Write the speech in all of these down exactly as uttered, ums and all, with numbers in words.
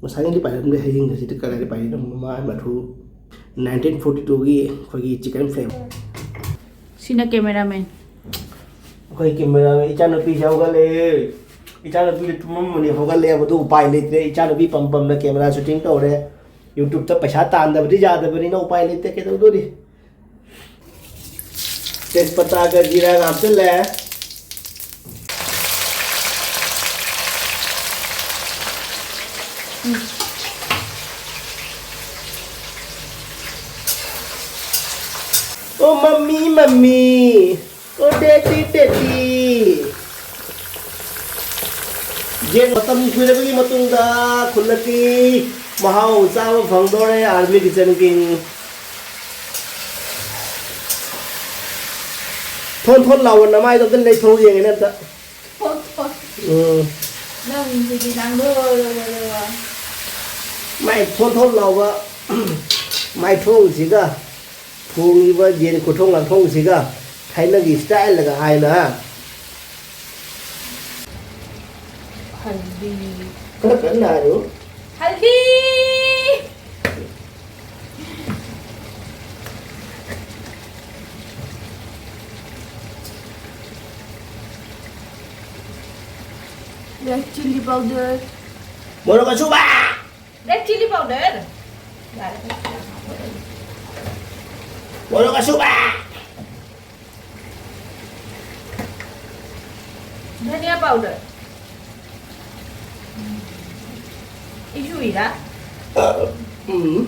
ꯉꯁꯥꯏꯒꯤ ꯄꯥꯏꯔꯝꯗꯦ, ꯍꯌꯦꯡ ꯉꯁꯤꯗꯤ ꯀꯗꯥꯏꯗ ꯄꯥꯏꯔꯤꯅꯣ? ꯃꯃꯥ ꯃꯊꯨ nineteen forty two ꯒꯤ ꯑꯩꯈꯣꯏꯒꯤ chicken flame꯫ ꯁꯤꯅ cameraman꯫ ꯑꯩꯈꯣꯏ cameraman ꯏꯆꯥꯅꯨꯄꯤꯁꯦ ꯍꯧꯒꯠꯂꯦ꯫ ꯏꯆꯥꯅꯨꯄꯤꯗꯤ ꯇꯨꯝꯃꯝꯕꯅꯤ, ꯍꯧꯒꯠꯂꯦ꯫ ꯑꯗꯨ ꯎꯄꯥꯏ ꯂꯩꯇ꯭ꯔꯦ, ꯏꯆꯥꯅꯨꯄꯤ ꯄꯝ ꯄꯝꯅ camera shooting ꯇꯧꯔꯦ꯫ YouTube ꯇ ꯄꯩꯁꯥ ꯇꯥꯟꯗꯕꯗꯤ ꯌꯥꯗꯕꯅꯤꯅ ꯎꯄꯥꯏ ꯂꯩꯇꯦ, ꯀꯩꯗꯧꯗꯣꯔꯤ? ꯇꯦꯖꯄꯇꯥꯒ ꯖꯤꯔꯥꯒ ꯍꯥꯞꯆꯤꯜꯂꯦ꯫ ꯑꯣ ꯃꯝꯃꯤ ꯃꯝꯃꯤ, ꯑꯣ ꯇꯦꯇꯤ ꯇꯦꯇꯤ꯫ ꯌꯦꯟ ꯃꯇꯝ ꯀꯨꯏꯔꯕꯒꯤ ꯃꯇꯨꯡꯗ ꯈꯨꯜꯂꯛꯀꯤ ꯃꯍꯥꯎ ꯆꯥꯕ ꯐꯪꯗꯣꯔꯦ Army Kitchen ꯀꯤ꯫ ꯊꯣꯟ ꯊꯣꯟ ꯂꯥꯎꯕ ꯅꯃꯥꯏꯗꯣ ꯑꯝꯇ ꯂꯩꯊꯣꯛ ꯌꯦꯡꯒꯦꯅꯦ ꯑꯝꯇ꯫ ꯊꯣꯟ ꯊꯣꯟ꯫ ꯎꯝ꯫ ꯅꯪꯁꯤꯗꯤ ꯅꯪ ꯂꯣꯏ ꯂꯣꯏ ꯂꯣꯏ ꯂꯣꯏ꯫ ꯃꯥꯏ ꯊꯣꯟ ꯊꯣꯟ ꯂꯥꯎꯕ ꯃꯥꯏꯊꯣꯡꯁꯤꯒ ꯊꯣꯡꯉꯤꯕ ꯌꯦꯟ ꯈꯨꯊꯣꯡ ꯂꯥꯡꯊꯣꯡꯁꯤꯒ ꯊꯥꯏꯅꯒꯤ style ꯒ ꯍꯥꯏꯅ꯫ ꯍꯜꯗꯤ꯫ ꯈꯔ ꯀꯟꯅ ꯍꯥꯏꯌꯨ꯫ ꯍꯜꯗꯤ꯫ Red chilli powder. ꯃꯣꯔꯣꯛ ꯑꯁꯨꯕ꯫ Red chilli powder. ꯌꯥꯔꯦ꯫ ꯃꯣꯔꯣꯛ ꯑꯁꯨꯕ꯫ ꯙꯅꯤꯌꯥ powder꯫ ꯏꯁꯨ ꯏꯔꯥ? ꯎꯝ꯫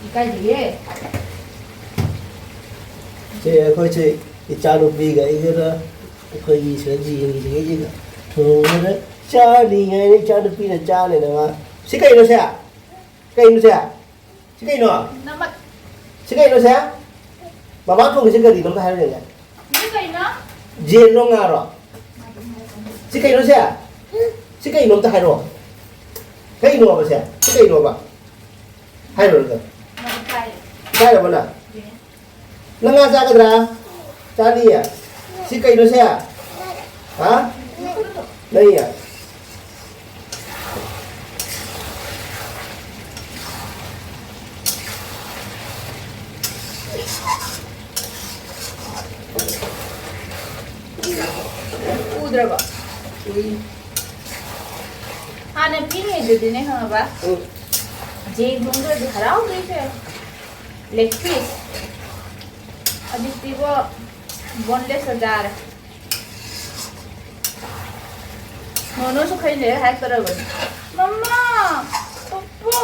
ꯏꯀꯥꯏꯗꯤꯌꯦ꯫ ꯁꯦ ꯑꯩꯈꯣꯏꯁꯦ ꯏꯆꯥꯅꯨꯄꯤꯒ ꯑꯩꯒꯅ ꯑꯩꯈꯣꯏꯒꯤ ꯁꯤꯗ ꯌꯦꯡꯉꯤꯁꯤꯒꯩꯁꯤꯒ ꯊꯣꯡꯉꯒ ꯆꯥꯅꯤ ꯍꯥꯏꯅ ꯏꯆꯥꯅꯨꯄꯤꯅ ꯆꯥꯅꯦꯅ ꯃꯥ꯫ ꯁꯤ ꯀꯩꯅꯣ ꯁꯦ? ꯀꯩꯅꯣ ꯁꯦ? ꯁꯤ ꯀꯩꯅꯣ? ꯅꯃꯛ꯫ ꯁꯤ ꯀꯩꯅꯣ ꯁꯦ? ꯕꯕꯥ ꯊꯣꯡꯉꯤꯁꯦ ꯀꯔꯤꯅꯣ ꯑꯝꯇ ꯍꯥꯏꯔꯨꯅꯦ꯫ ꯁꯤ ꯀꯩꯅꯣ? ꯌꯦꯟꯂꯣ ꯉꯥꯔꯣ? ꯁꯤ ꯀꯩꯅꯣ ꯁꯦ? ꯁꯤ ꯀꯩꯅꯣ ꯑꯝꯇ ꯍꯥꯏꯔꯛꯑꯣ꯫ ꯀꯩꯅꯣꯕ ꯁꯦ? ꯁꯤ ꯀꯩꯅꯣꯕ? ꯍꯥꯏꯔꯣ ꯑꯝꯇ꯫ ꯃꯥꯗꯤ ꯀꯥꯏꯔꯦ꯫ ꯀꯥꯏꯔꯕ ꯅꯪ? ꯌꯦ꯫ ꯅꯪ ꯉꯥ ꯆꯥꯒꯗ꯭ꯔꯥ? ꯆꯥꯅꯤꯌꯦ? ꯁꯤ ꯀꯩꯅꯣ ꯁꯦ? ꯍꯥ? ꯅꯪ ꯌꯦ? ꯎꯗ꯭ꯔꯕꯣ? ꯎꯏ꯫ ꯍꯥꯟꯅ ꯄꯤꯛꯏꯉꯩꯗꯗꯤꯅꯦ ꯈꯪꯉꯕ? ꯎꯝ꯫ ꯌꯦꯟ ꯊꯣꯡꯗ꯭ꯔꯗꯤ ꯍꯔꯥꯎꯗꯣꯏꯁꯦ꯫ Leg piece꯫ ꯍꯧꯖꯤꯛꯇꯤꯕꯣ boneless ꯆꯥꯔꯦ꯫ ꯅꯣꯅꯣꯁꯨ ꯈꯔ ꯂꯩꯔ ꯍꯥꯏꯔꯛꯇꯧꯔꯕꯅꯤ꯫ ꯃꯃꯥ! ꯄꯨꯄꯨ!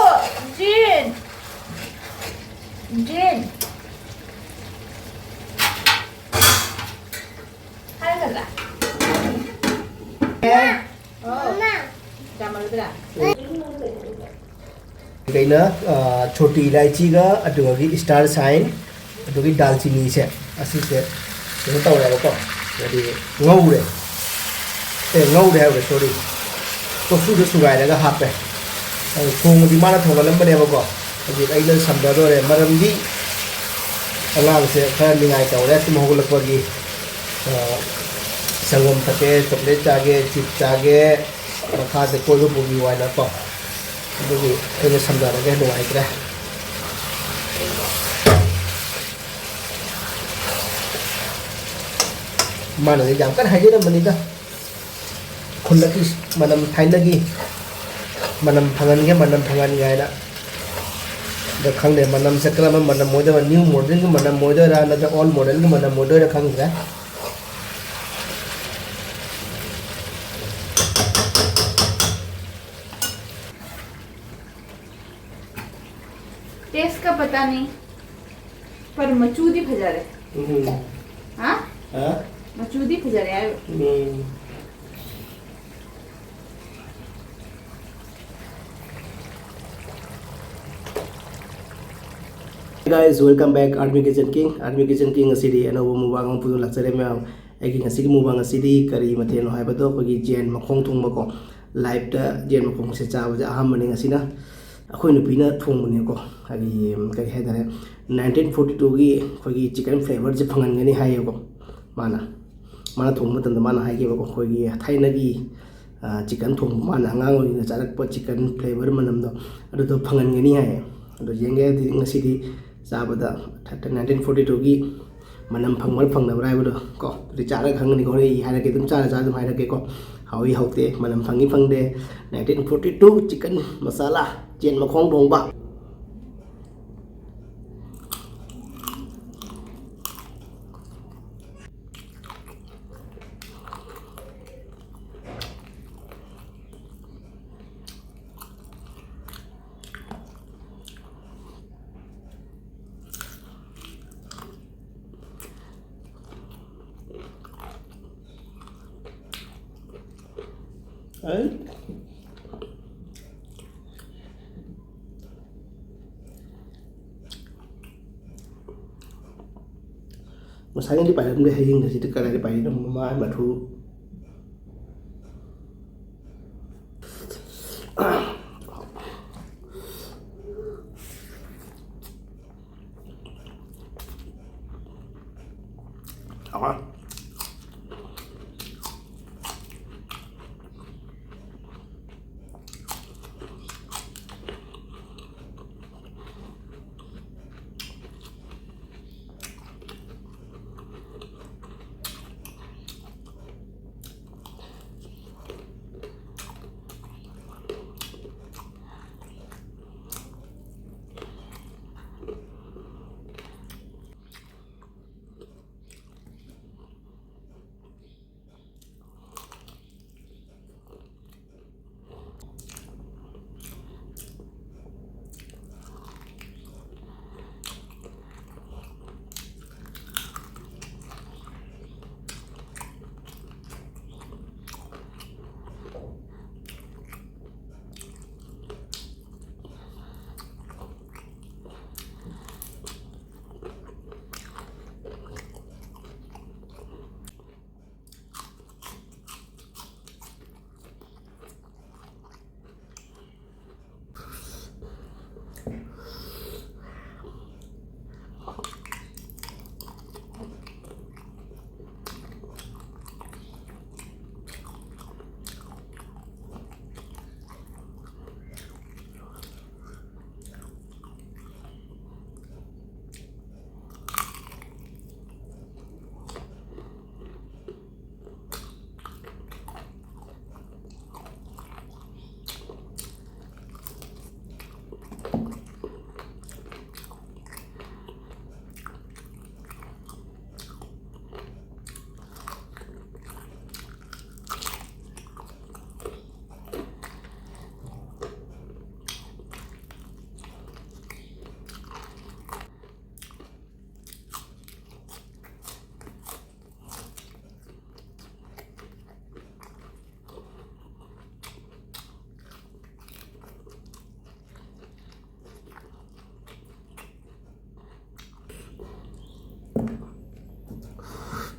ꯖꯤꯟ! ꯖꯤꯟ! ꯍꯥꯏꯔꯛꯀꯗ꯭ꯔꯥ? ꯑꯦ꯫ ꯑꯣ꯫ ꯃꯃꯥ! ꯌꯥꯝꯃꯜꯂꯗ꯭ꯔꯥ? ꯑꯩꯅ, ꯑ, ꯁꯣꯇꯤ ꯏꯂꯥꯏꯆꯤꯒ ꯑꯗꯨꯒꯤ star sign ꯑꯗꯨꯒꯤ ꯗꯥꯜꯆꯤꯅꯤꯁꯦ ꯑꯁꯤꯁꯦ ꯀꯩꯅꯣ ꯇꯧꯔꯦꯕꯀꯣ, ꯍꯥꯏꯗꯤ ꯉꯧꯔꯦ꯫ ꯑꯦ, ꯉꯧꯔꯦ ꯍꯥꯏꯕ, sorry, ꯆꯐꯨꯗ ꯁꯨꯒꯥꯏꯔꯒ ꯍꯥꯞꯄꯦ꯫ ꯑꯗꯨ ꯊꯣꯡꯕꯗꯤ ꯃꯥꯅ ꯊꯣꯡꯍꯜꯂꯝꯕꯅꯦꯕꯀꯣ, ꯍꯧꯖꯤꯛ ꯑꯩꯅ ꯁꯝꯅꯗꯣꯔꯦ꯫ ꯃꯔꯝꯗꯤ ꯑꯉꯥꯡꯁꯦ ꯈꯔ ꯅꯤꯡꯉꯥꯏ ꯇꯧꯔꯦ ꯇꯨꯝ ꯍꯧꯒꯠꯂꯛꯄꯒꯤ꯫ ꯑ, ꯁꯪꯒꯣꯝ ꯊꯛꯀꯦ, ꯆꯣꯀ꯭ꯂꯦꯠ ꯆꯥꯒꯦ, ꯆꯤꯞ ꯆꯥꯒꯦ, ꯃꯈꯥꯁꯦ ꯀꯣꯏꯕ ꯄꯨꯕꯤꯌꯨ ꯍꯥꯏꯅꯀꯣ꯫ ꯑꯗꯨꯒꯤ ꯑꯩꯅ ꯁꯝꯅꯔꯒꯦ, ꯅꯨꯡꯉꯥꯏꯇ꯭ꯔꯦ꯫ ꯃꯥꯅꯗꯤ ꯌꯥꯝ ꯀꯟꯅ ꯍꯥꯏꯖꯔꯝꯕꯅꯤꯗ, ꯈꯨꯜꯂꯛꯀꯤ ꯃꯅꯝ ꯊꯥꯏꯅꯒꯤ ꯃꯅꯝ ꯐꯪꯍꯟꯒꯦ, ꯃꯅꯝ ꯐꯪꯍꯟꯒꯦ ꯍꯥꯏꯅ꯫ ꯑꯗꯣ ꯈꯪꯗꯦ, ꯃꯅꯝꯁꯦ ꯀꯔꯝꯕ ꯃꯅꯝ ꯑꯣꯏꯗꯣꯏꯕ, new modernꯒꯤ ꯃꯅꯝ ꯑꯣꯏꯗꯣꯏꯔꯥ ꯅꯠꯇ꯭ꯔꯒ old modernꯒꯤ ꯃꯅꯝ ꯑꯣꯏꯗꯣꯏꯔꯥ ꯈꯪꯗ꯭ꯔꯦ꯫ Taste का पता नहीं, पर ꯃꯆꯨꯗꯤ ꯐꯖꯔꯦ꯫ ꯎꯝ꯫ ꯍꯥ? ꯍꯥ? ꯃꯆꯨꯗꯤ ꯐꯖꯔꯦ ꯍꯥꯏꯕ꯫ ꯎꯝ꯫ Hey guys, welcome back Army Kitchen King. Army Kitchen King ꯉꯁꯤꯗꯤ ꯑꯅꯧꯕ mukbang ꯑꯃ ꯄꯨꯗꯨꯅ ꯂꯥꯛꯆꯔꯦ ꯃꯌꯥꯝ꯫ ꯑꯩꯒꯤ ꯉꯁꯤꯒꯤ mukbang ꯑꯁꯤꯗꯤ ꯀꯔꯤ ꯃꯊꯦꯜꯅꯣ ꯍꯥꯏꯕꯗꯣ, ꯑꯩꯈꯣꯏꯒꯤ ꯌꯦꯟ ꯃꯈꯣꯡ ꯊꯣꯡꯕꯀꯣ꯫ Liveꯇ ꯌꯦꯟ ꯃꯈꯣꯡꯁꯦ ꯆꯥꯕꯁꯦ ꯑꯍꯥꯟꯕꯅꯤ ꯉꯁꯤꯅ꯫ ꯑꯩꯈꯣꯏ ꯅꯨꯄꯤꯅ ꯊꯣꯡꯕꯅꯦꯀꯣ꯫ ꯍꯥꯏꯗꯤ, ꯀꯔꯤ ꯍꯥꯏꯇꯥꯔꯦ, nineteen forty twoꯒꯤ ꯑꯩꯈꯣꯏꯒꯤ chicken flavorꯁꯦ ꯐꯪꯍꯟꯒꯅꯤ ꯍꯥꯏꯌꯦꯕꯀꯣ ꯃꯥꯅ꯫ ꯃꯥꯅ ꯊꯣꯡꯕ ꯃꯇꯝꯗ ꯃꯥꯅ ꯍꯥꯏꯈꯤꯕꯀꯣ, ꯑꯩꯈꯣꯏꯒꯤ ꯊꯥꯏꯅꯒꯤ, ꯑ, chicken ꯊꯣꯡꯕ, ꯃꯥꯅ ꯑꯉꯥꯡ ꯑꯣꯏꯔꯤꯉꯩꯗ ꯆꯥꯔꯛꯄ chicken flavour ꯃꯅꯝꯗꯣ ꯑꯗꯨꯗꯣ ꯐꯪꯍꯟꯒꯅꯤ ꯍꯥꯏꯌꯦ꯫ ꯑꯗꯣ ꯌꯦꯡꯒꯦ ꯍꯥꯏꯗꯤ ꯉꯁꯤꯗꯤ ꯆꯥꯕꯗ ꯅꯥꯏꯟꯇꯤꯟ ꯐꯣꯔꯇꯤ ꯇꯨꯒꯤ ꯃꯅꯝ ꯐꯪꯕ꯭ꯔꯥ ꯐꯪꯗꯕ꯭ꯔꯥ ꯍꯥꯏꯕꯗꯣ ꯀꯣ, ꯑꯗꯨꯗꯤ ꯆꯥꯔꯒ ꯈꯪꯒꯅꯤꯀꯣ꯫ ꯍꯣꯔꯦꯟ ꯑꯩ ꯍꯥꯏꯔꯛꯀꯦ, ꯑꯗꯨꯝ ꯆꯥꯔ ꯆꯥꯔ ꯑꯗꯨꯝ ꯍꯥꯏꯔꯛꯀꯦꯀꯣ꯫ ꯍꯥꯎꯏ ꯍꯥꯎꯇꯦ, ꯃꯅꯝ ꯐꯪꯉꯤ ꯐꯪꯗꯦ, ꯅꯥꯏꯟꯇꯤꯟ ꯐꯣꯔꯇꯤ ꯇꯨ ꯆꯤꯛꯀꯟ ꯃꯁꯥꯂꯥ, ꯌꯦꯟ ꯃꯈꯣꯡ ꯊꯣꯡꯕ꯫ ꯉꯁꯥꯏꯒꯤꯗꯤ ꯄꯥꯏꯔꯝꯗꯦ, ꯍꯌꯦꯡꯗ ꯁꯤꯗꯤ ꯀꯗꯥꯏꯗ ꯄꯥꯏꯔꯤꯅꯣ? ꯃꯃꯥ ꯃꯊꯨ꯫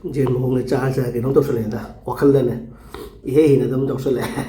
ꯌꯦꯟ ꯃꯈꯣꯡꯅ ꯆꯥ ꯆꯥ ꯀꯩꯅꯣꯝ ꯇꯧꯁꯜꯂꯛꯑꯦꯗ, ꯋꯥꯈꯜꯗꯅꯦ ꯏꯍꯩ ꯍꯩꯅꯗꯕ ꯑꯃ ꯇꯧꯁꯜꯂꯛꯑꯦ꯫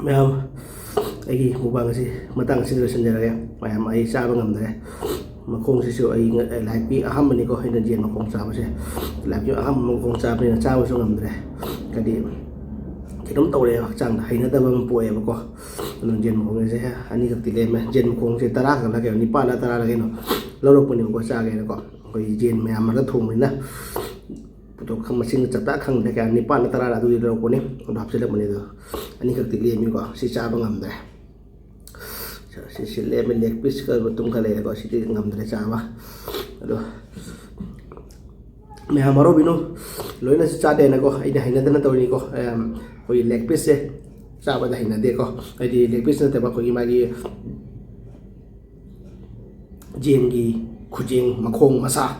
ꯃꯌꯥꯝ, ꯑꯩꯒꯤ ꯃꯨꯛꯕꯥꯡ ꯑꯁꯤ ꯃꯇꯥꯡ ꯑꯁꯤꯗ ꯂꯣꯏꯁꯤꯟꯖꯔꯒꯦ꯫ ꯃꯌꯥꯝ, ꯑꯩ ꯆꯥꯕ ꯉꯝꯗ꯭ꯔꯦ꯫ ꯃꯈꯣꯡꯁꯤꯁꯨ ꯑꯩ ꯉ-, ꯂꯥꯏꯐꯀꯤ ꯑꯍꯥꯟꯕꯅꯤꯀꯣ ꯑꯩꯅ ꯌꯦꯟ ꯃꯈꯣꯡ ꯆꯥꯕꯁꯦ꯫ ꯂꯥꯏꯐꯀꯤ ꯑꯍꯥꯟꯕ ꯃꯈꯣꯡ ꯆꯥꯕꯅꯤꯅ ꯆꯥꯕꯁꯨ ꯉꯝꯗ꯭ꯔꯦ꯫ ꯍꯥꯏꯗꯤ ꯀꯩꯅꯣꯝ ꯇꯧꯔꯦꯕ, ꯍꯛꯆꯥꯡꯗ ꯍꯩꯅꯗꯕ ꯑꯃ ꯄꯣꯛꯑꯦꯕꯀꯣ꯫ ꯑꯗꯨꯅ ꯌꯦꯟ ꯃꯈꯣꯡꯁꯦ ꯑꯅꯤꯈꯛꯇꯤ ꯂꯦꯝꯃꯦ꯫ ꯌꯦꯟ ꯃꯈꯣꯡꯁꯦ ꯇꯔꯥ ꯈꯛꯂ ꯀꯩꯅꯣ, ꯅꯤꯄꯥꯜꯂ ꯇꯔꯥꯔ ꯀꯩꯅꯣ ꯂꯧꯔꯛꯄꯅꯦꯕꯀꯣ ꯆꯥꯒꯦꯅꯀꯣ꯫ ꯑꯩꯈꯣꯏ ꯌꯦꯟ ꯃꯌꯥꯝ ꯃꯔꯛꯇ ꯊꯣꯡꯕꯅꯤꯅ ꯄꯣꯊꯣꯛ ꯃꯁꯤꯡ ꯆꯞ ꯆꯥ ꯈꯪꯗ꯭ꯔꯦ, ꯀꯌꯥ, ꯅꯤꯄꯥꯜꯂ ꯇꯔꯥꯔ ꯑꯗꯨꯗꯤ ꯂꯧꯔꯛꯄꯅꯤ꯫ ꯑꯗꯣ ꯍꯥꯞꯆꯤꯜꯂꯛꯄꯅꯤ, ꯑꯗꯣ ꯑꯅꯤꯈꯛꯇꯤ ꯂꯦꯝꯃꯤꯀꯣ꯫ ꯁꯤ ꯆꯥꯕ ꯉꯝꯗ꯭ꯔꯦ꯫ ꯁꯤ, ꯁꯤ ꯂꯦꯝꯃꯦ, leg piece ꯀ ꯃꯇꯨꯝ ꯈꯔ ꯂꯩꯔꯦꯀꯣ꯫ ꯁꯤꯗꯤ ꯉꯝꯗ꯭ꯔꯦ ꯆꯥꯕ꯫ ꯑꯗꯣ ꯃꯌꯥꯝ ꯍꯔꯥꯎꯕꯤꯅꯨ, ꯂꯣꯏꯅꯁꯨ ꯆꯥꯗꯦꯅꯀꯣ꯫ ꯑꯩꯅ ꯍꯩꯅꯗꯅ ꯇꯧꯔꯤꯅꯤꯀꯣ꯫ ꯃꯌꯥꯝ, ꯑꯩꯈꯣꯏꯒꯤ leg piece ꯁꯦ ꯆꯥꯕꯗ ꯍꯩꯅꯗꯦꯀꯣ꯫ ꯍꯥꯏꯗꯤ leg piece ꯅꯠꯇꯕ ꯑꯩꯈꯣꯏꯒꯤ ꯃꯥꯒꯤ ꯌꯦꯟꯒꯤ ꯈꯨꯖꯦꯡ, ꯃꯈꯣꯡ, ꯃꯁꯥ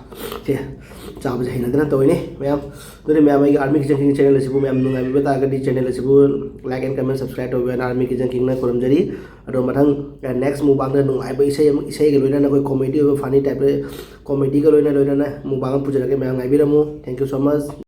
ꯁꯦ ꯆꯥꯕꯁꯦ ꯍꯩꯅꯗꯅ ꯇꯧꯔꯤꯅꯤ ꯃꯌꯥꯝ꯫ ꯑꯗꯨꯅ ꯃꯌꯥꯝ, ꯑꯩꯒꯤ Army Kitchen King channel ꯑꯁꯤꯕꯨ ꯃꯌꯥꯝ ꯅꯨꯡꯉꯥꯏꯕꯤꯕ ꯇꯥꯔꯒꯗꯤ channel ꯑꯁꯤꯕꯨ like and comment, subscribe ꯇꯧꯕꯤꯌꯨ ꯍꯥꯏꯅ Army Kitchen King ꯅ ꯈꯨꯔꯨꯝꯖꯔꯤ꯫ ꯑꯗꯣ ꯃꯊꯪ, ꯑ, next mukbang ꯗ ꯅꯨꯡꯉꯥꯏꯕ ꯏꯁꯩ ꯑꯃ, ꯏꯁꯩꯒ ꯂꯣꯏꯅꯅ ꯑꯩꯈꯣꯏ comedy ꯑꯣꯏꯕ funny type ꯇ comedy ꯒ ꯂꯣꯏꯅ ꯂꯣꯏꯅꯅ mukbang ꯑꯃ ꯄꯨꯖꯔꯛꯀꯦ꯫ ꯃꯌꯥꯝ ꯉꯥꯏꯕꯤꯔꯝꯃꯨ꯫ Thank you so much꯫